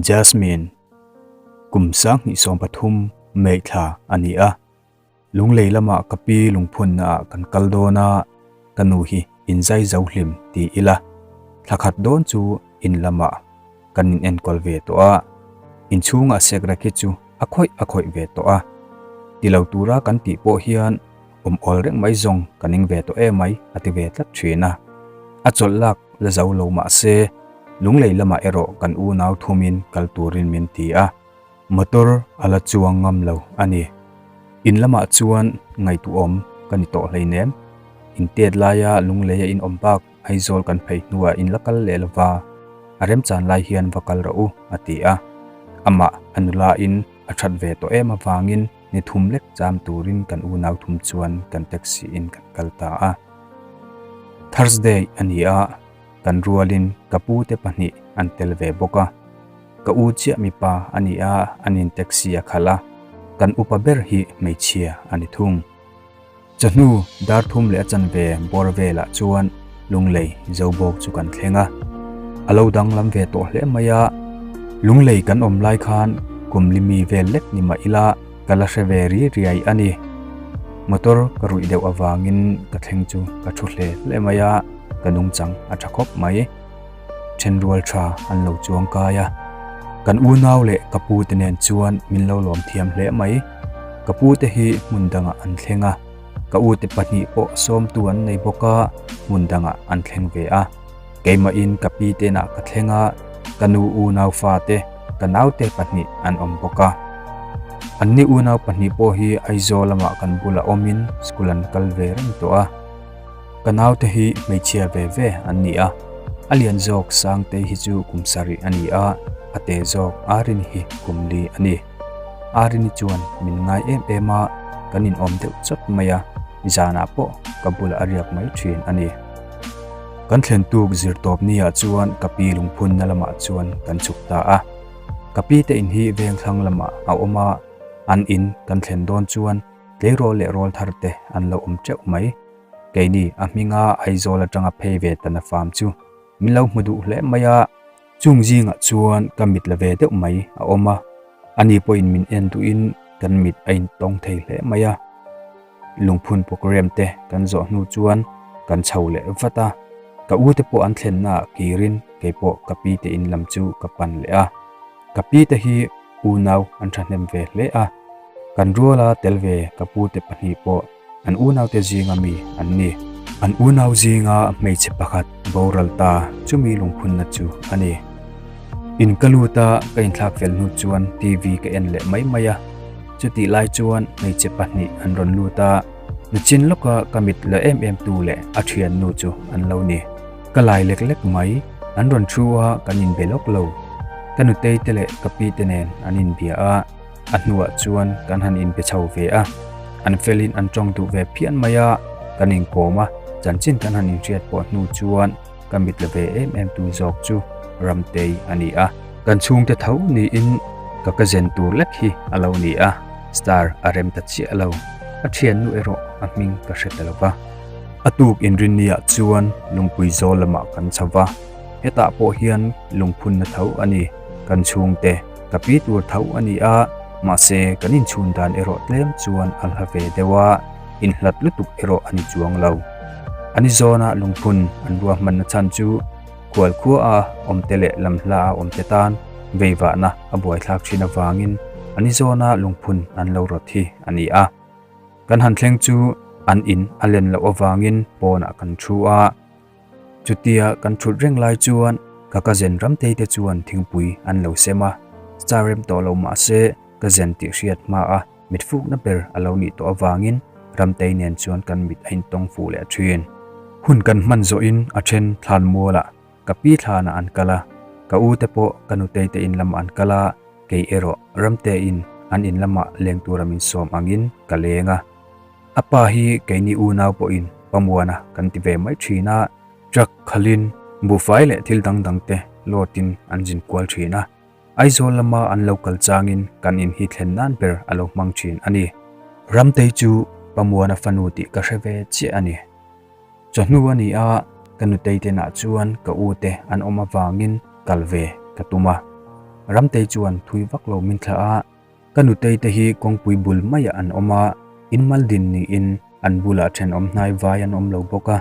Jasmine, Kum 2013 May thla a ni a. Lunglei lamah ka pi lungphunna ah kan kal dawn a, ka nu hi inzai zo hlim ti ila, thla khat dawn chu in lamah kan in enkawl ve tawh a, inchhungah sekrek hi chu a khawih a khawih ve tawh a, ti lo tura kan tih pawh hian awm awl reng mai zawng ka ning ve tawh em mai a ti ve tlat thin a, a chawlh lak la zo lo mah se Lunglei lamah erawh kan unau thumin kal turin min ti a. Motor a la chuang ngam lo a ni. In lamah chuan ngaihtuahawm ka ni tawh hleinem. In tet laia lunglei a inawm bak Aizawl kan phei hnuah in la kal leh lova, a remchan lai hian va kal rawh u, a ti a. Amah a nula in a that ve tawh em avangin ni thum lek cham turin kan unau thum chuan kan taxi in kan kal ta a. Thursday a ni a. Kan rualin ka pu te pahnih an tel ve bawk a. Ka u chiah mipa a ni a, an in taxi a khalh a, kan upa ber hi hmeichhia a ni thung. Chawhnu dar thum leh a chanve bawr velah chuan Lunglei Zobawk chu kan thleng a. A lo danglam ve tawh hle mai a, Lunglei kan awm lai khan kum limi vel lek ni mah ila ka la hre ve riai riai a ni. Motor ka ruih deuh avangin ka thleng chu ka thu hle hle mai a. Ka nungchang a tha khawp mai. Thenrual tha an lo chuang kai a. Kan unau leh ka pu te nen chuan min lo lawm thiam hle mai. Ka pu te hi hmun dangah an thleng a. Ka u te pahnih pawh sawmtu an nei bawk a, hmun dangah an thleng ve a. Keimahin ka pi te inah ka thleng a, ka nu unau fa te, ka nau te pahnih an awm bawk a. Anni unau pahnih pawh hi Aizawl lamah kan bulah awmin school an kal ve reng tawh a. Ka naute hi hmeichhia ve ve an ni a, a lian zawk Sangtei hi chu kum sarih a ni a, a te zawk Arini hi kum li a ni. Arini chuan min ngai em em a, kan inawm deuh chawt mai a, zanah pawh ka bulah a riak mai thin a ni. Kan thlen tuk zir tawp niah chuan ka pi lungphunna lamah chuan kan chhuk ta a. Ka pi te in hi vengthlang lamah a awm a, an in kan thlen dawn chuan Tleirawl leh rawl thar te an lo awm teuh mai. Keini a hminga Aizawl atanga phei ve ta na fam chu min lo hmu duh hle mai a. Chung zingah chuan ka mit la ve deuh mai a awm a, ani pawhin min en duhin kan mit a intawng thei hle mai a. Lungphun programme te kan zawh hnu chuan kan chho leh vat a, ka u te pawh an thlennaah kirin keipawh ka pi te in lam chu ka pan leh a. Ka pi te hi unau an thahnem ve hle a, kan ruala tel ve ka pu te pahnih pawh an unaute zinga mi an ni. An unau zinga hmeichhe pakhat boral ta chumi lungphunna chu a ni. In ka lut a, ka inthlak fel hnu chuan TV ka en leh mai mai a. Chutih lai chuan hmeichhe pahnih an rawn lut a, nichin lawka ka mit la em em tu leh a thiannu chu an lo ni. Ka lai lek lek mai, an rawn thu a kan inbe lawk lo. Ka nutei te leh ka pi te nen an inbia a. A hnuah chuan kan han inpe chho ve a, an felin an tawng duh ve phian mai a, kan inkawm a, chanchin kan han inhriat pawh hnu chuan ka mit la ve em em tu zawk chu Ramtei a ni a. Kan chhungte tho niin ka ka zen tur lek hi a lo ni a, star a rem ta chiah lo, a thiannu erawh a hming ka hre ta lo va. A tuk inrinniah chuan lungpui zawl lamah kan chho va, hetah pawh hian lungphunna tho a ni, kan chhungte. Ka pi tur tho a ni a, mahse kan inchhun dan erawh tlem chuan a hla ve deuh a, inhlat lutuk erawh a ni chuang lo. A ni zawna lungphun an ruahmanna chhan chu khualkhua a awmte leh lamhla a awmte tan veivahna a buaithlak thin avangin a ni zawna lungphun an lo rawt hi a ni a. Kan han thleng chu an in a len loh avangin pawnah kan thu a. Chutia kan thut reng lai chuan ka cousin Ramtei te chuan thingpui an lo sem a, star rem tawh lo mah se cousin tih hriat hma a mit fukna ber a lo nih tawh avangin Ramtei nen chuan kan mit a intawng fuh leh thin. Hun kan hman zawhin a then thlan mualah ka pi thlanah an kal a, ka u te pawh ka nutei te in lamah an kal a, kei erawh Ramteiin an in lamah leng tura min sawm angin ka leng a. A pa hi keini unau pawhin Pamuana kan ti ve mai thin a, truck khalin buhfai leh thil dang dang te load-in an zin kual thin a. Aizawl lama an lo kal changin kan in hi thlen nan ber a lo hmang thin a ni. Ramtei chu Pamuana fanu tih ka hre ve chiah a ni. Chawhnu a ni a, ka nutei te nah chuan ka u te an awm avangin kal ve ka tum a. Ramtei chuan thui vak lo min thlah a, ka nutei te hi kawngpui bul maiah an awm a, in mal din niin an bulah thenawm hnai vai an awm lo bawk a,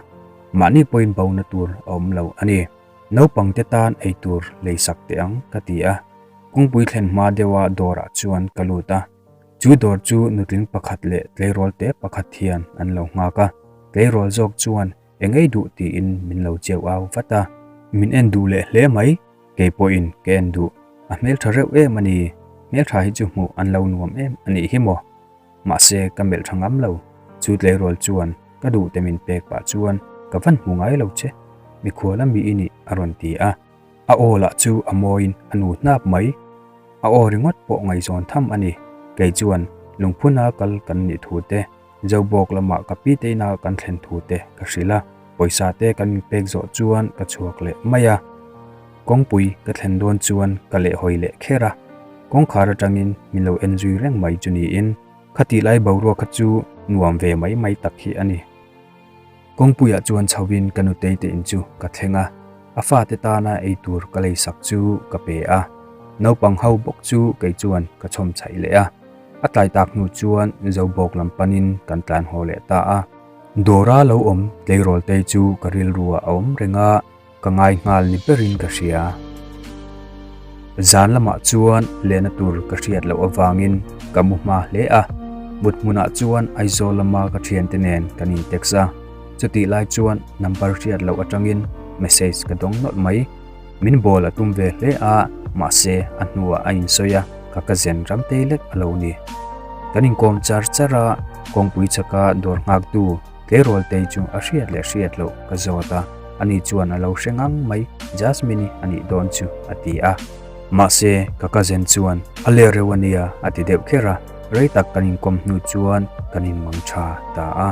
mahni pawhin bona tur a awm lo a ni. Naupang te tan ei tur lei sak teh ang ka ti a, kawngpui thlen hma deuha dawrah chuan ka lut a, chu dawr chu nutling pakhat leh tleirawl te pakhat hian an lo nghak a, tleirawl zawk chuan Eng ei duh tiin min lo cheu au vat a. Min en duh leh hle mai, kei pawhin ka en duh. A hmeltha reuh em a ni, hmeltha hi chu hmuh an lo nuam em a nih hi maw. Mahse ka melh tha ngam lo, chu tleirawl chuan ka duh te min pek pah chuan ka van hmu ngai lo che, mikhual a mi i nih a rawn ti a. A aw lah chu a mawiin a nu hnap mai. A aw ringawt pawh ngaihzawn tham a ni, kei chuan lungphuna kal kan nih thu te, Zobawk lamah ka pi te ina kan thlen thu te ka hrilh a, pawisa te kan inpek zawh chuan ka chhuak leh mai a. Kawngpui ka thlen dawn chuan ka lehhawi leh kher a, kawngkhar atangin min lo en zui reng mai chu niin khatih lai boruak kha chu nuam ve mai mai tak hi a ni. Kawngpuiah chuan chhoin ka nutei te in chu ka thleng a, a fate tana ei tur ka leisak chu ka pe a, naupang ho bawk chu kei chuan ka chhawm chhaih leh a. A tlai tak hnu chuan Zobawk lam panin kan tlan haw leh ta a. Dawra lo awm tleirawl te chu ka rilruah a awm reng a, ka ngai nghal ni berin ka hria. Zan lamah chuan lehna tur ka hriat loh avangin ka mu hma hle a, mut hmunah chuan Aizawl lama ka thiante nen kan in text a, chutih lai chuan number hriat loh atangin message ka dawng nawlh mai. Min bawl a tum ve hle a, mahse a hnuah a insawi a, ka ka zen ram tei lek a lo ni. Kan inkawm char char a, kawngpui chhaka dawr nghaktu tleirawl tei chu a hriat leh hriat loh ka zawt a, ani chuan a lo hre ngang mai, Jasmine-i a nih dawn chu a ti a. Mahse ka ka zen chuan a ler reuh a nia a ti deuh kher a, rei tak kan inkawm hnu chuan kan inmang tha ta a.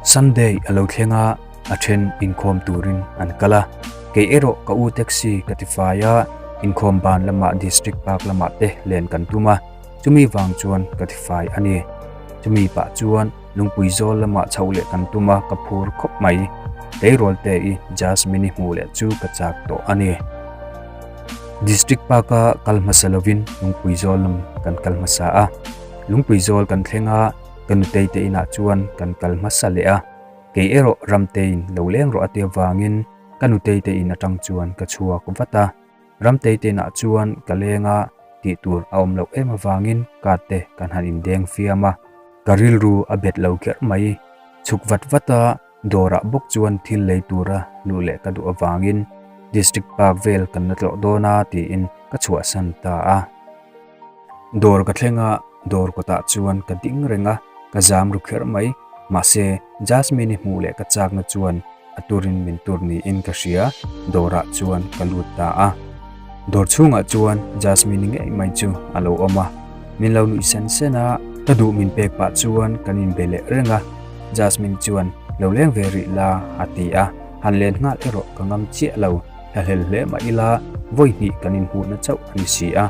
Sunday a lo thleng a. A then inkhawm turin an kal a, kei erawh ka u taxi ka ti fai a, inkhawm ban lamah district park lamah te len kan tum a, chumi vang chuan ka ti fai a ni. Chumi pah chuan lungpui zawl lamah chhoh leh kan tum a, ka phur khawp mai. Tleirawl te i Jasmine-i hmuh leh chu ka chak tawh a ni. District park a kal hmasa lovin lungpui zawl lam kan kal hmasa a, lungpui zawl kan thleng a, ka nutei te inah chuan kan kal hmasa leh a. Kei erawh Ramteiin lo leng rawh a ti avangin ka nutei te in atang chuan ka chhuak vat a. Ramtei te inah chuan ka leng a, tih tur a awm loh em avangin card te kan han indeng fiam a. Ka rilru a bet lo kherh mai. Chhuk vat vat a, dawrah bawk chuan thil lei tura luh leh ka duh avangin District Park vel kan la tlawh dawn a tiin ka chhuahsan ta a. Dawr ka thleng a, dawr kawtah chuan ka ding reng a, ka zam ru kherh mai. Mahse, Jasmine-i hmuh leh ka chakna chuan a turin min tur niin ka hria, dawrah chuan ka lut ta a. Dawr chhungah chuan Jasmine-i ngei mai chu a lo awm a, min lo nuih sen sen a, ka duh min pek pah chuan kan inbe leh reng a. Jasmine chuan, Lo leng ve rih la, a ti a, han len nghal erawh ka ngam chiah lo, thlahlel hle mah ila, vawi hnih kan inhmuhna chauh a ni si a.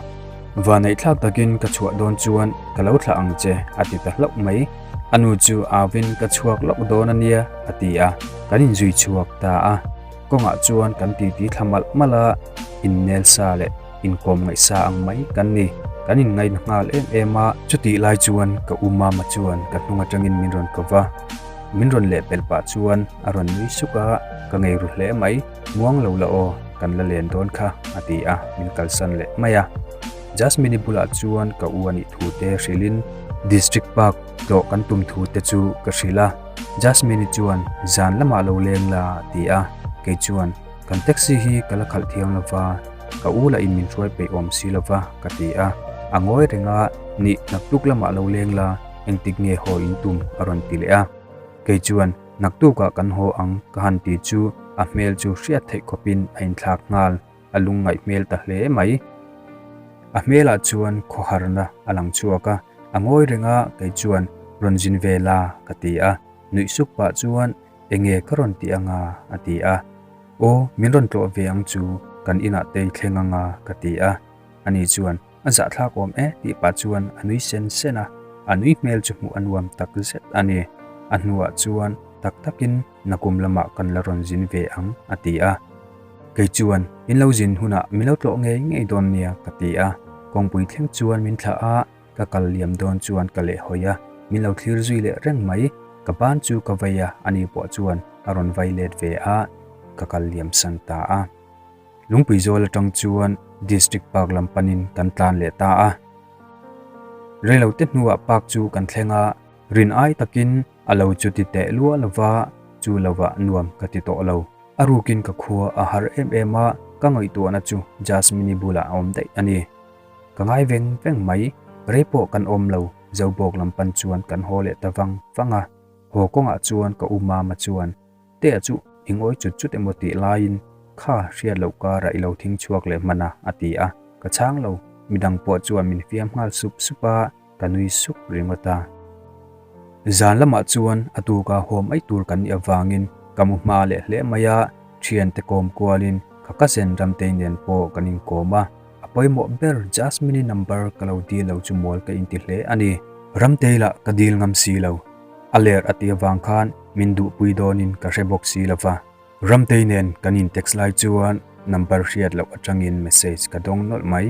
Vaneihthlak takin ka chhuah dawn chuan ka lo thlah ang che a ti ta hlauh mai. A nu chu auvin ka chhuak lawk dawn a nia a ti a, kan inzui chhuak ta a. Kawngah chuan kan titi thla malh malh a, innel sa leh inkawm ngaih sa ang mai kan ni. Kan inngaihna nghal em em a. Chutih lai chuan ka u mama chuan ka hnung atangin min rawn ko va, min rawn lehpelh pah chuan a rawn nui suk a, ka ngei ru hle mai. Muang lo la aw, kan la len dawn kha, a ti a, min kalsan leh mai a. Jasmine-i bulah chuan ka u a nih thu te hrilhin District Park tlawh kan tum thu te chu ka hrilh a. Jasmine-i chuan zan lamah lo leng la a ti a, kei chuan kan taxi hi ka la khalh thiam lo va, ka u lah in min hruai peih awm si lo va ka ti a. A ngawi reng a, Nih naktuk lamah lo leng la, engtik nge haw in tum a rawn ti leh a. Kei chuan naktukah kan haw ang ka han ti chu a hmel chu hriat theih khawpin a inthlak nghal, a lungngaih hmel ta hle mai. A hmelah chuan khawharna a lang chhuak a, a ngawi reng a kei chuan rawn zin ve la ka ti a, nuih suk pah chuan enge ka rawn ti anga a ti a, aw min rawn tlawh ve ang chu kan inah te i thleng anga ka ti a, ani chuan A zahthlak awm e tih pah chuan a nui sen sen a, a nui hmel chu hmuh a nuam tak zet a ni. A hnuah chuan tak takin nakum lamah kan la rawn zin ve ang a ti a. Kei chuan, In lo zin hunah min lo tlawh ngei ngei dawn nia, ka ti a. Kawngpui thleng chuan min thlah a, ka kal liam dawn chuan ka lehhawi a, min lo thlir zui leh reng mai. Ka ban chu ka vei a, ani pawh chuan a rawn vai let ve a, ka kal liam san ta a. Lungpui zawl atang chuan District Park lam panin kan tlan leh ta a. Reilote hnuah park chu kan thleng a, rin ai takin a lo chu ti teh lua lova, chu lovah nuam ka ti tawh lo. A rukin ka khua a har em em a, ka ngaihtuahna chu Jasmine-i bulah a awm daih a ni. Ka ngai veng veng mai, rei pawh kan awm lo, Zobawk lam pan chuan kan haw leh ta vang vang a. Haw kawngah chuan ka u Mama chuan Tea chu i ngawi chut chut emaw tih laiin kha hriat loh karah i lo thing chhuak leh hman a, a ti a. Ka chhang lo, midang pawh chuan min fiam nghal sup sup a, ka nui suk ringawt a. Zan lamah chuan a tuka haw mai tur kan nih avangin ka mu hma leh hle mai a, thiante kawm kualin ka cousin Ramtei nen pawh kan inkawm a. A pawimawh ber Jasmine-i number ka lo dil lo chu mawl ka inti hle a ni. Ramtei lah ka dil ngam si lo. A ler a tih avang khan min duhpui dawnin ka hre bawk si lova. Ramtei nen kan in text lai chuan number hriat loh atangin message ka dawng nawlh mai,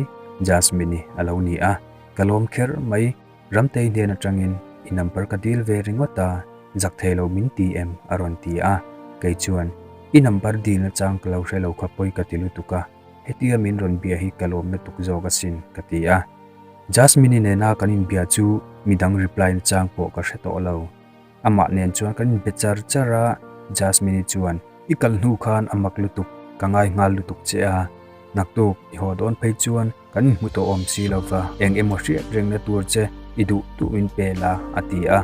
Jasmine-i a lo ni a, ka lawm kher mai, Ramtei hnen atangin i number ka dil ve ringawt a, zak thei lo min ti em a rawn ti a, kei chuan i number dil nachang ka lo hre lo kha pawi ka ti lutuk a, hetia min rawn bia hi ka lawm lutuk zawk asin ka ti a. Jasmine-i nena kan inbia chu midang reply nachang pawh ka hre tawh lo. Amah nen chuan kan inbe char char a, Jasmine-i chuan, I kal hnu khan a mak lutuk, ka ngai nghal lutuk che a. Naktuk i haw dawn phei chuan kan inhmu tawh awm si lo va, eng emaw hriat rengna tur che i duh duh min pe la, a ti a.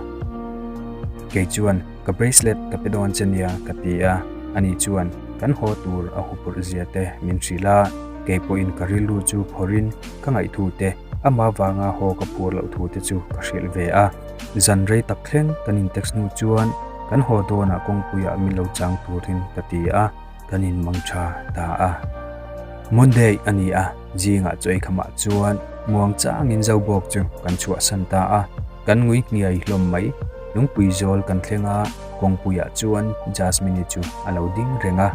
Kei chuan, Ka bracelet ka pe dawn che nia, ka ti a. Ani chuan, Kan haw tur a huphurh zia te min hrilh a, kei pawhin ka rilru chu phawrhin, Ka ngaihthu te, ama vanga haw ka phur loh thu te chu ka hrilh ve a. Zan rei tak thleng kan in text hnu chuan kan haw dawnah kawngpuiah min lo chang turin ka ti a, kan in mang tha ta a. Monday a ni a, zingah chaw ei khamah chuan muang changin Zobawk chu kan chhuahsan ta a, kan ngui hniai hlawm mai. Lungpui zawl kan thleng a, kawngpuiah chuan Jasmine-i chu a lo ding reng a,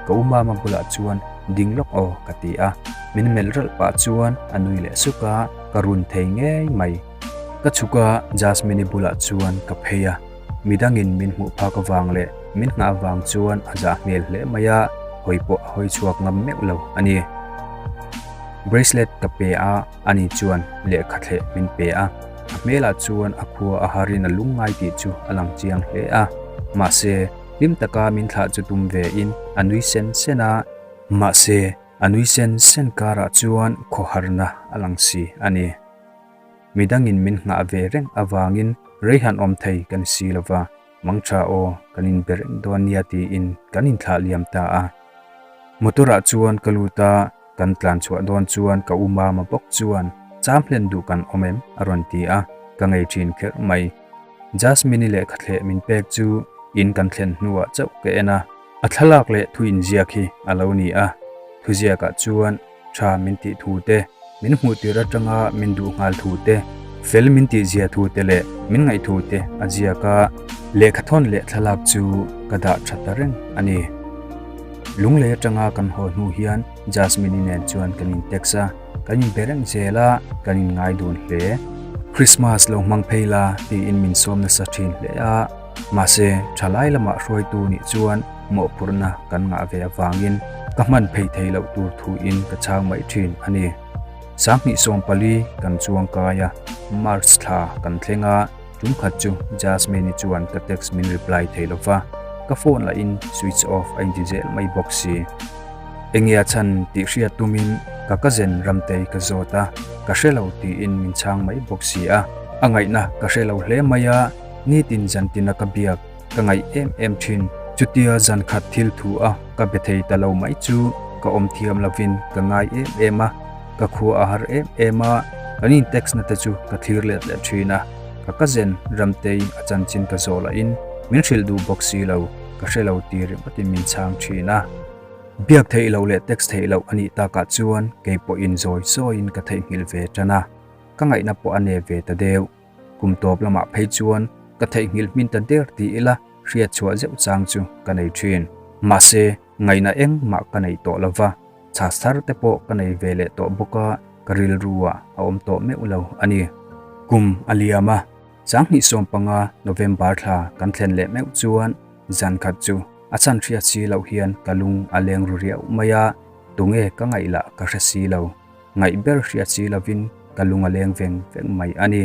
ka u mama bulah chuan Ding lawk aw ka ti a, min melh ralh pah chuan a nui leh suk a, ka run thei ngei mai. Ka chhuk a, Jasmine-i bulah chuan ka phei a, midangin min hmuh phak avang leh min nghah avang chuan a zah hmel hle mai a, hawi pawh a hawi chhuak ngam meuh lo a ni. Bracelet ka pe a, ani chuan lehkha thleh min pe a, a hmelah chuan a khua a harin a lungngai tih chu a lang chiang hle a, mahse, Hlim taka min thlah chu tum ve in a nui sen sen a. Mahse, a nui sen sen karah chuan khawharna a lang si a ni. Midangin min nghah ve reng avangin rei han awm thei ka ni si lo va, mangtha aw, kan inbe reng dawn nia tiin kan inthlah liam ta a. Motor-ah chuan ka lut a, kan tlan chhuah dawn chuan ka u mama bawk chuan cham hlen duh kan awm em? a rawn ti a, ka ngei thin kherh mai. Jasmine-i lehkha thleh min pek chu in kan thlen hnuah chauh ka en a. A thlalak leh thu inziak hi a lo ni a, thuziakah chuan tha min tih thu te, min hmuh tir atanga min duh nghal thu te, fel min tih zia thu te leh min ngaih thu te a ziak a, lehkhathawn leh thlalak chu ka dah tha ta reng a ni. Lunglei atanga kan haw hnu hian Jasmine-i nen chuan kan in text a. Kan inbe reng zel a, kan inngai dun hle. Christmas lo hmang phei la tiin min sawm nasa thin hle a, mahse thalai lamah hruaitu nih chuan mawhphurhna kan ngah ve avangin ka hman phei thei loh tur thuin ka chhang mai thin a ni. 2014 kan chuang kai a, March thla kan thleng a, Tum khat chu Jasmine-i chuan ka text min reply thei lo va, ka phone lahin switch off a inti zel mai bawk si. Enge a chhan tih hriat tumin ka cousin Ramtei ka zawt a, ka hre lo tiin min chhang mai bawk si a. A ngaihna ka hre lo hle mai a, nitin zantina ka biak ka ngaih em em thin. Chutia zan khat thil thu a ka be thei ta lo mai chu ka awm thiam lovin ka ngai em em a. Ka khua a har em em a, kan in text na te chu ka thlir let leh thin a, ka cousin Ramtei a chanchin ka zawh lah in min hrilh duh bawk si lo, ka hre lo ti ringawt in min chhang thin a. Biak theih loh leh text theih loh a nih takah chuan kei pawh in zawi zawi in ka theihnghilh ve tan a, ka ngaihna pawh a ne ve ta deuh. Kum tawp lamah phei chuan ka theihnghilh hmin ta der ti ila hriat chhuah zeuh chang chu ka nei thin. Mahse. Ngaihna engmah ka nei tawh lo va, chhas thar te pawh ka nei ve leh tawh bawk a, ka rilru ah a awm tawh meuh lo a ni. Kum a liam a, 2015 November thla kan thlen leh meuh chuan zan khat chu a chhan hriat si loh hian ka lung a leng ru riau mai a, tunge ka ngaih lah ka hre si lo. Ngaih ber hriat si lovin ka lung a leng veng veng mai a ni.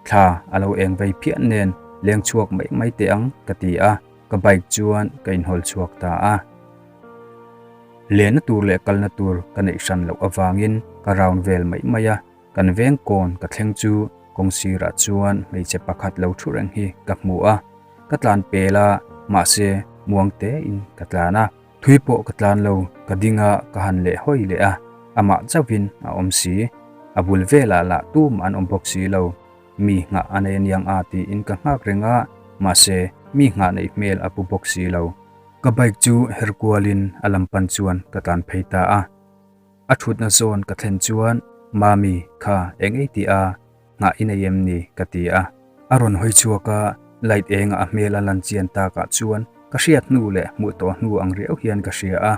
Thla a lo eng vei phian nen leng chhuak mai mai teh ang ka ti a, ka bike chuan ka inhawl chhuak ta a. Lenna tur leh kalna tur ka neih hran loh avangin ka round vel mai mai a, kan veng kawn ka thleng chu kawng sirah chuan hmeichhe pakhat lo thu reng hi ka hmu a, ka tlan pel a, mahse muang tein ka tlan a. Thui pawh ka tlan lo, ka ding a, ka han leh hawi leh a, amah chauhin a awm si. A bul velah lah tum an awm bawk si lo. Mi nghah a nei aniang a tiin ka nghak reng a, mahse mi nghah neih hmel a pu bawk si lo. Ka bike chu her kualin a lam pan chuan ka tlan phei ta a. A thutna zawn ka thlen chuan, Mami, kha eng ei tih a? Nghah i nei em ni? ka ti a. A rawn hawi chhuak a, light engah a hmel a lan chian takah chuan ka hriat hnu leh hmuh tawh hnu ang riau hian ka hria a.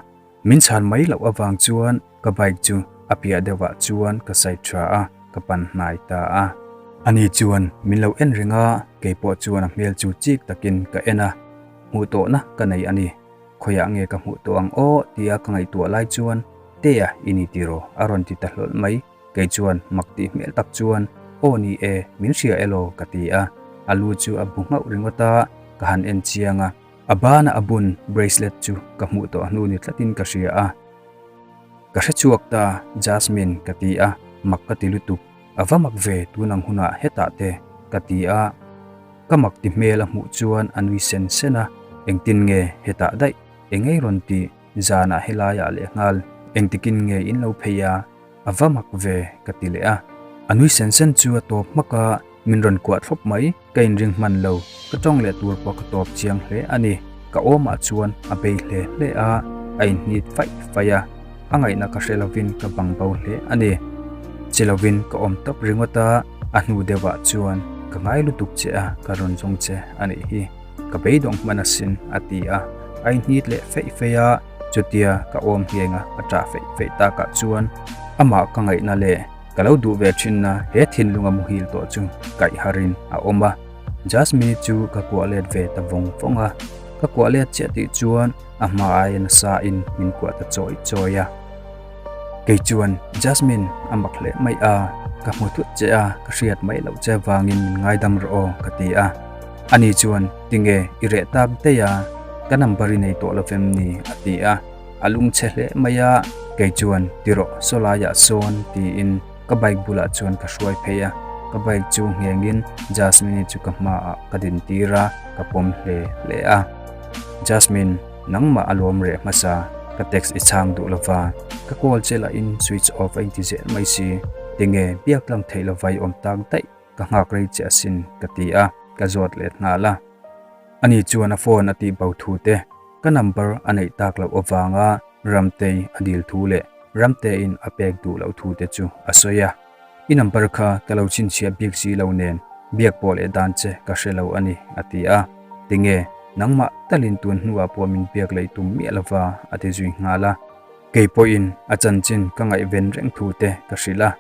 Min chhan mai loh avang chuan ka bike chu a piah deuhah chuan ka side tha a, ka pan hnai ta a. Ani chuan min lo en reng a, kei pawh chuan a hmel chu chik takin ka en a, hmuh tawhna ka nei a ni. Khawiah nge ka hmuh tawh ang aw tia ka ngaihtuah lai chuan Tea i ni tiraw a rawn ti ta hlawlh mai. Kei chuan mak tih hmel tak chuan Aw ni e, min hria elaw ka ti a. A lu chu a bu nghauh ringawt a, ka han en chiang a. A bana a bun bracelet chu ka hmuh tawh hnu ni tlatin ka hria a. Ka hre chhuak ta, Jasmine ka ti a, mak ka ti lutuk. A va mak ve tun ang hunah hetah te ka ti a. Ka mak ti hmel a hmuh chuan a nui sen sen a, engtin nge hetah daih, engei rawn ti zanah helaiah lehnghal engtikin nge in lo phei a? A va mak ve ka ti leh a. A nui sen sen chu a tawp hmak a, min rawn kuah thlawp mai. Ka inring hman lo, ka tawng leh tur pawh ka tawp chiang hle a ni. Ka awmah chuan a bei hle hle a, a inhnit faih faih a, a ngaihna ka hre lovin ka bang bo hle a ni. Che lovin ka awm tawp ringawt a, a hnu deuhah chuan ka ngai lutuk che a, ka rawn zawng che a nih hi. Ka beidawng hman asin a ti a, a inhnit leh feih feih a, chutia ka awm nghenga a ṭah feih feih takah chuan amah ka ngaihna leh Ka lo duh ve thin a, he thinlunga muhil tawh chu kaih harin a awm a. Jasmine chu ka kuah let ve ta vawng vawng a, ka kuah let chiah tih chuan a hma aia nasa in min kuah ta chawi chawi a. Kei chuan Jasmine a mak hle mai a, ka hmu thut che a, ka hriat mai loh che vangin min ngaidam rawh aw ka ti a. Ani chuan tinge i reh tak daih a, ka number i nei tawh lovem ni a ti a. A lungchhe hle mai a, kei chuan ti rawh sawlaiah sawn tiin ka bike bulah chuan ka hruai phei a, ka bike chu nghengin Jasmine-i chu ka hmaah ka din tir a, ka pawm hle hle a. Jasmine, nangmah a lawm reh hmasa, ka text i chhang duh lova, ka call che lahin switch off a inti zel mai si, tinge biak tlang theih lova i awm tak daih, ka nghak rei che asin ka ti a, ka zawt let nghal a. Ani chuan a phone a tih bo thu te, ka number a neih tak loh avanga Ramtei a dil thu leh Ramtein a pek duh loh thu te chu a sawi a. I number kha ka lo chhinchhiah bik si lo nen biak pawh leh dan che ka hre lo a ni a ti a. Tinge nangmah talin tun hnuah pawh min biak leh tum miah lova a ti zui nghal a. Kei pawhin a chanchin ka ngaihven reng thu te ka hrilh a.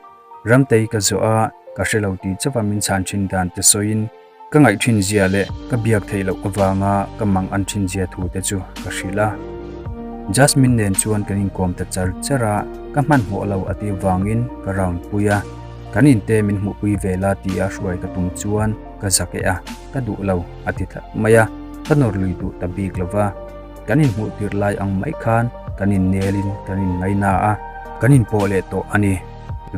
Ramtei ka zawh a, ka hre lo tih chauha min chhan thin dan te sawiin Ka ngaih thin zia leh ka biak theih loh avanga ka mang an thin zia thu te chu ka hrilh a. Jasmine nen chuan kan inkawm ta char char a, ka hmanhmawh lo a tih vangin ka round pui a. Kan inte min hmuhpui ve la tia hruai ka tum chuan ka zak eh a, ka duh lo a ti tlat mai a, ka nawr lui duh ta bik lo va. Kan inhmuh tirh lai ang mai khan kan innelin kan inngaina a, kan inpawh leh tawh a ni.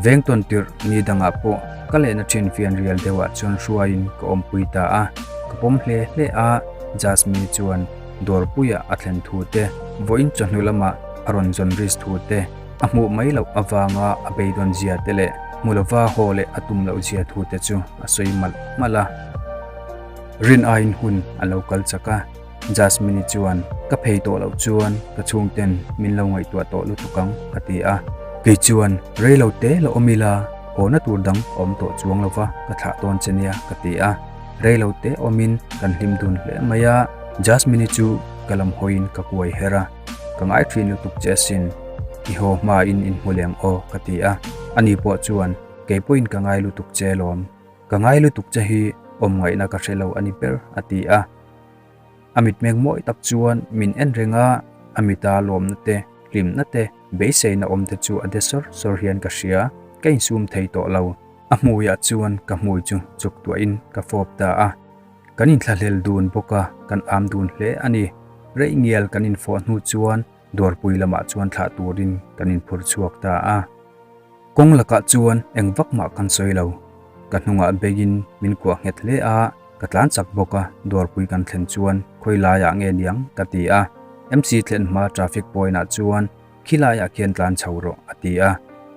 Veng tawn tirh ni dangah pawh ka lehna thin fianrial deuhah chuan hruaiin ka awmpui ta a, ka pawm hle hle a, Jasmine chuan dawrpuiah a thlen thu te, vawiin chawhnu lamah a rawn zawn risk thu te, a hmuh mai loh avanga a beidawn zia te leh hmu lova haw leh a tum loh zia thu te chu a sawi malh malh a. Rin aiin hun a lo kal chak a. Jasmine-i chuan, Ka phei tawh loh chuan ka chhungten min lo ngaihtuah tawh lutuk ang, a ti a. Kei chuan, Rei lo te la awm ila, hawna tur dang a awm tawh chuang lo va, ka thlah tawn che nia, ka ti a. Rei lo te awmin kan hlim dun hle mai a, Jasmine-i chu ka lam hawiin ka kuai her a. Ka ngai thin lutuk che asin, i haw hmain inhmu leng aw ka ti a, ani pawh chuan kei pawhin ka ngai lutuk che lawm, ka ngai lutuk che hi awm ngaihna ka hre lo a ni ber a ti a. A mitmeng mawi tak chuan min en reng a, a mita lawmna te, hlimna te, beiseina awm te chu a de sawr sawr hian ka hria, ka insum thei tawh lo. A hmuiah chuan ka hmui chu chuk tuahin ka fawp ta a. Kan inthlahlel dun bawk a, kan am dun hle a ni. Rei ngial kan infawh hnu chuan Dawrpui lamah chuan thlah turin kan inphur chhuak ta a. Kawng lakah chuan eng vak mah kan sawi lo. Ka hnungah beiin min kuah nghet hle a, ka tlan chak bawk a, Dawrpui kan thlen chuan khawi laiah nge niang ka ti a. MC thlen hma traffic point ah chuan khi laiah khian tlan chho rawh a ti a.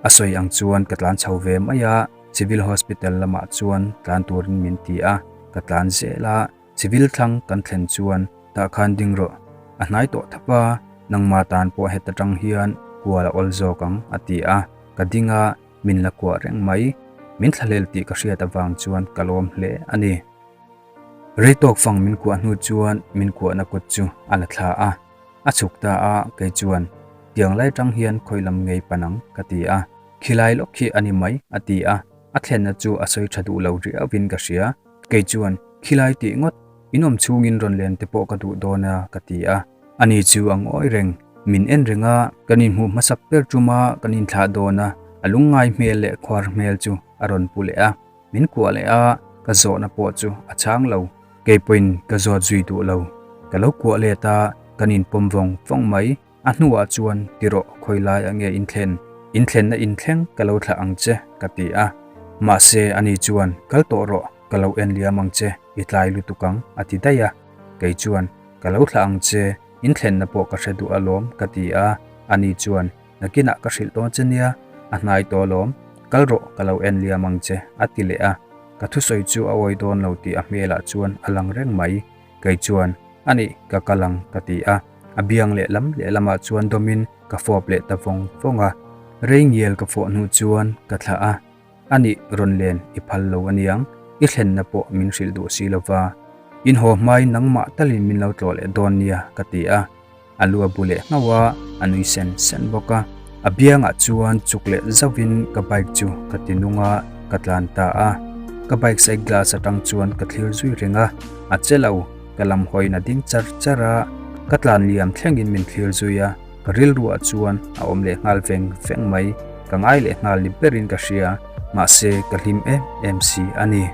A sawi ang chuan ka tlan chho ve mai a. Civil Hospital lamah chuan tlan turin min ti a, ka tlan zel a, Civil thlang kan thlen chuan tah khan ding rawh, a hnai tawh thap a, nangma tan pawh heta tang hian kual a awl zawk ang a ti a, ka ding a, min la kuah reng mai, min thlahlel tih ka hriat avang chuan ka lawm hle a ni. Rei tawk fang min kuah hnu chuan min kuahna kut chu a la thla a. A chhuk ta a, kei chuan, Tiang lai tang hian khawi lam ngei pan ang, ka ti a. Khilai lawk khi a ni mai, a ti a. A thlenna chu a sawi tha duh lo riauin ka hria. Kei chuan, Khilai tih ngawt, in awm chhungin rawn len te pawh ka duh dawn a, ka ti a. Ani chu a ngawi reng. Min en reng a, kan inhmuh hmasak ber ṭuma kan inthlah dawn a, a lungngai hmel leh khuar hmel chu a rawn pu leh a. Min kuah leh a, ka zawhna pawh chu a chhang lo. Kei pawhin ka zawt zui duh lo. Ka lo kuah let a, kan inpawm vawng vawng mai. A hnuah chuan, Ti rawh, khawi lai a nge inthlen? Inthlenna inthleng ka lo thlah ang che, ka ti a. Mahse, ani chuan, Kal tawh rawh, ka lo en liam ang che, i tlai lutuk ang, a ti daih a. Kei chuan, Ka lo thlah ang che, inthlenna pawh ka hre duh alawm, ka ti a. Ani chuan, Nakinah ka hrilh dawn che nia, a hnai tawh alawm, kal rawh ka lo en liam ang che, a ti leh a. Ka thusawi chu a awi dawn lo tih a hmelah chuan a lang reng mai. Kei chuan, A nih, ka kal ang, ka ti a. A biang lehlam lehlamah chuan dawmin ka fawp leh ta vawng vawng a. Rei ngial ka fawh hnu chuan ka thlah a. A nih, rawn len i phal lo aniang, i thlenna pawh min hrilh duh si lo va. In haw hmain nangmah talin min lo tlawh leh dawn nia, ka ti a. A lu a bu leh nghauh a, a nui sen sen bawk a. A biangah chuan chuk leh zauhin ka bike chu ka ti nung a, ka tlan ta a. Ka bike side glass atang chuan ka thlir zui reng a, a che lo, ka lam hawiin a ding char char a, ka tlan liam thlengin min thlir zui a, ka rilruah chuan a awm leh nghal veng veng mai, ka ngai leh nghal ni berin ka hria, mahse ka hlim em em si a ni.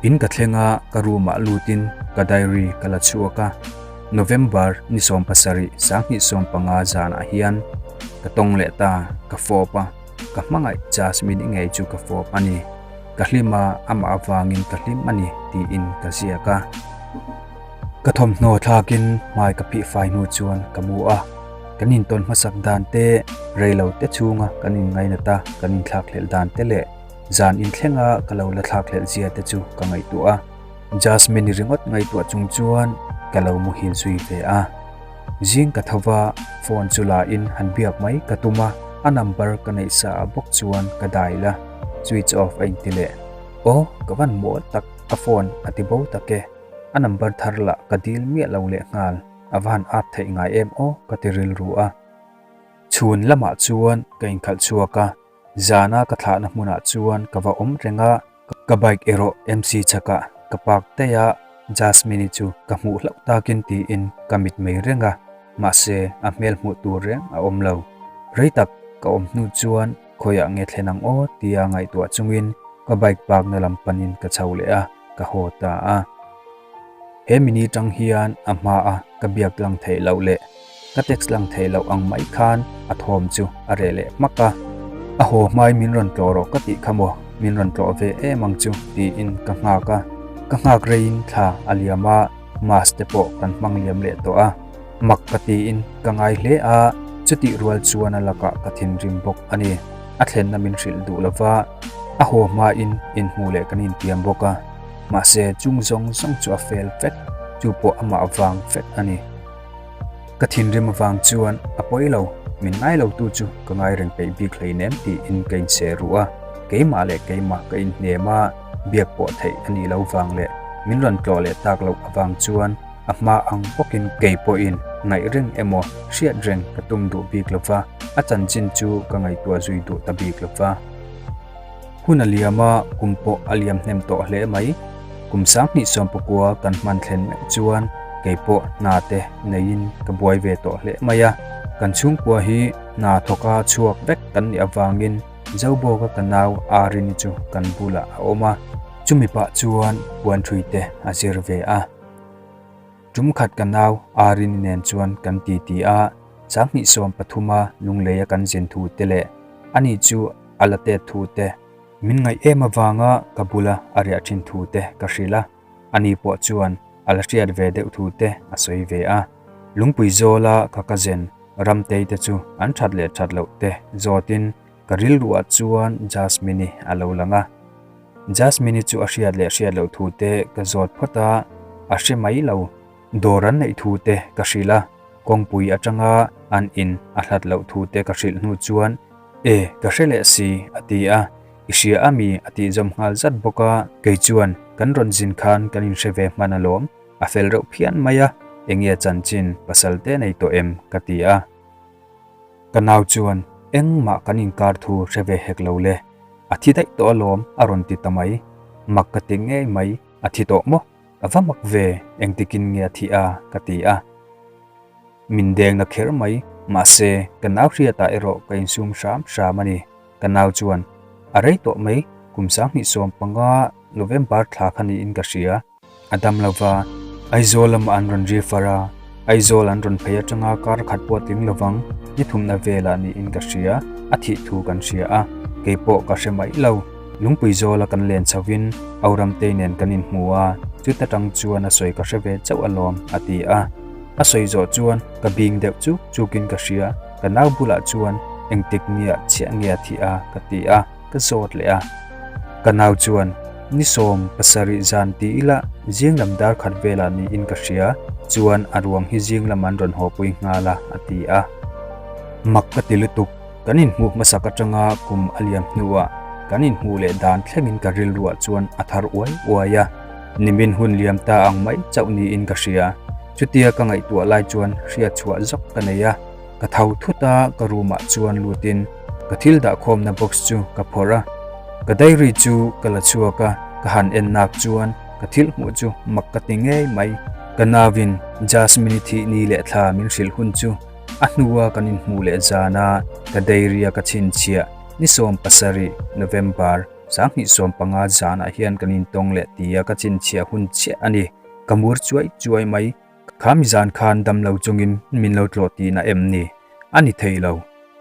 In ka thleng a, ka room ah lutin ka diary ka la chhuak a. November ni 17 2015 zanah hian ka tawng leh ta, ka fawp a, ka hmangaih Jasmine i ngei chu ka fawp a ni. Ka hlim a, amah avangin ka hlim a ni tiin ka ziak a. Ka thawmhnaw thlakin hmai ka phih fai hnu chuan ka mu a, kan intawn hmasak dan te, reilo te chhunga kan inngainat a, kan inthlakhlelh dan te leh zan inthlenga ka lo la thlakhlelh zia te chu ka ngaihtuah a. Jasmine ringawt ngaihtuah chung chuan ka lo muhil zui ve a. Zing ka tho va, phone chu la in han biak mai ka tum a, a number ka neih sa ah bawk chuan ka dial a, switch off a inti leh. Aw, ka van mawl tak, a phone a ti bo tak e, a number thar lah ka dil miah lo leh nghal, a va han at theih ngai em aw ka ti rilru a. Chhun lamah chuan ka inkhalh chhuak a, zana ka thlahna hmunah chuan ka va awm reng a, Ka bike erawh MC chhakah ka park daih a, Jasmine-i chu ka hmuh hlauh takin tiin ka mit mai reng a, mahse a hmel hmuh tur reng a awm lo. Rei tak ka awm hnu chuan khawiah nge thlen ang aw tia ngaihtuah chungin ka bike park na lam panin ka chho leh a, ka haw ta a. He mini tang hian a hma a ka biak lang theih loh leh ka text lang theih loh ang mai khan a thawm chu a reh leh hmak a. A haw hmai min rawn tlawh rawh ka tih kha maw, min rawn tlawh ve em ang chu tiin ka nghak a. Ka nghak reiin thla a liam a, mask te pawh kan hmang liam leh tawh a. Mak ka tiin ka ngai hle a, chutih rual chuan a lakah ka thinrim bawk a ni. A thlenna min hrilh duh lova, a haw hmain inhmuh leh kan intiam bawk a. Mahse chung zawng zawng chu a fel vek, chu pawh amah vang vek a ni. Ka thinrim avang chuan a pawi lo, min ngai lo tu chu ka ngai reng peih bik hleinem tiin ka inseh ruh a, keimah leh keimah ka inhnem a, biak pawh theih a nih lo vang leh min rawn tlawh leh tak loh avang chuan a hma ang bawkin kei pawhin Ngaih reng emaw hriat reng ka tum duh bik lo va, a chanchin chu ka ngaihtuah zui duh ta bik lo va. Hun a liam a, kum pawh a liam hnem tawh hle mai. Kum 2019 kan hman thlen meuh chuan kei pawh hna te neiin ka buai ve tawh hle mai a. Kan chhungkua hi hna thawka chhuak vek kan nih avangin Zobawka ka nau Arini chu kan bulah a awm a, chumi pah chuan puanṭhui te a zir ve a. Tum khat ka nau Arini nen chuan kan titi a, 2013 a Lunglei a kan zin thu te leh ani chu a la tet thu te, min ngaih em avanga ka bula a riah thin thu te ka hrilh a, ani pawh chuan a la hriat ve deuh thu te a sawi ve a. Lungpui zawla ka cousin Ramtei te chu an that leh that loh te zawtin ka rilruah chuan Jasmine-i a lo lang a. Jasmine-i chu a hriat leh hriat loh thu te ka zawt phawt a, a hre mai lo. Dawr an neih thu te ka hrilh a, kawngpui atanga an in a hlat loh thu te ka hrilh hnu chuan, E, ka hre leh si, a ti a, I hria a mi? a tih zawm nghal zat bawk a, kei chuan kan rawn zin khan kan inhre ve hman alawm, a fel reuh phian mai a, enge a chanchin pasal te nei tawh em? ka ti a. Ka nau chuan engmah kan inkar thu hre ve hek lo le, a thi daih tawh alawm a rawn ti ta mai. Mak ka ti ngei mai, a thi tawh maw? A va mak ve, engtikin nge a thi a? ka ti a. Min deng na kher mai, mahse ka nau hriatah erawh ka insum hram hram a ni. Ka nau chuan, A rei tawh mai, kum 2015 November thla kha niin ka hria. A dam lo va, Aizawl lamah an rawn refer a, Aizawl an rawn phei atanga kar khat pawh tling lovang ni thumna velah niin ka hria, a thih thu kan hria a, kei pawh ka hre mai lo. Lungpui zawla kan len chhovin Auramtei nen kan inhmu a, chuta tang chuan a sawi ka hre ve chauh alawm, a ti a. A sawi zawh chuan ka bing deuh chuk chukin ka hria, ka nau bulah chuan engtik nia chhiah nge a thih a, ka ti a. Ka zawt leh a. Ka nau chuan, Ni 70 zan ti ila zing lam dar khat velah niin ka hria, chuan a ruang hi zing lam an rawn hawpui nghal a, a ti a. Mak ka ti lutuk, kan inhmuh hmasak atanga kum a liam hnuah kan inhmuh leh dan thlengin ka rilruah chuan a thar uai uai a. Nimin hun liam ta ang mai chauh niin ka hria. Chutia ka ngaihtuah lai chuan hriatchhuah zawk ka nei a. Ka tho thut a, ka room ah chuan lutin ka thil dahkhawmna box chu ka phawrh a, ka diary chu ka la chhuak a, ka han en nak chuan ka thil hmuh chu mak ka ti ngei mai. Ka nauin Jasmine-i thih ni leh thla min hrilh hun chu a hnua kan inhmuh leh zana ka diary a ka chhinchhiah ni 17 November 2015 zanah hian kan intawng leh tia ka chhinchhiah hun chiah a ni. Ka mur chuai chuai mai. Kha mi zan khan dam lo chungin min lo tlawh tihna em ni? A ni thei lo.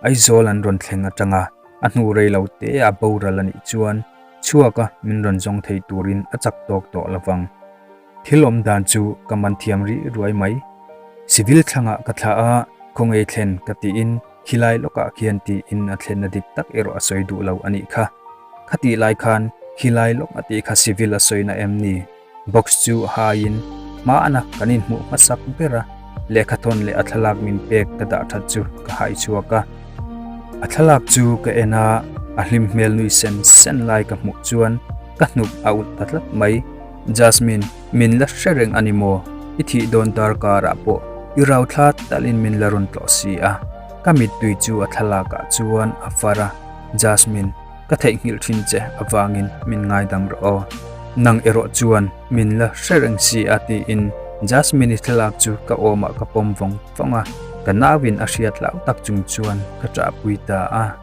Aizawl an rawn thleng atanga a hnu rei lo te a boral a nih chuan chhuaka min rawn zawng thei turin a chak tawk tawh lovang. Thil awm dan chu ka man thiam rih ruai mai. Civil thlangah ka thlah a, khawngaih thlen ka tiin khilai lawkah khian tiin a thlenna dik tak erawh a sawi duh lo a nih kha. Khatih lai khan khilai lawk a tih kha civil a sawina em ni? Box chu haiin hmana kan inhmuh hmasak ber a, lehkhathawn leh a thlalak min pek ka dah that chu ka hai chhuak a. A thlalak chu ka en a, a hlim hmel nui sen sen lai ka hmuh chuan ka hnuk a ulh ta tlat mai. Jasmine, min la hre reng a ni maw? I thih dawn darkarah pawh i rau thla talin min la rawn tlawh si a. Ka mittui chu a thlalakah chuan a far a, Jasmine, Ka theihnghilh thin che avangin min ngaidam rawh aw. Nang erawh chuan min la hre reng si a tiin Jasmine-i thlalak chu ka awmah ka pawm vawng vawng a, ka nauin a hriat lau tak chung chuan ka ṭahpui ta a.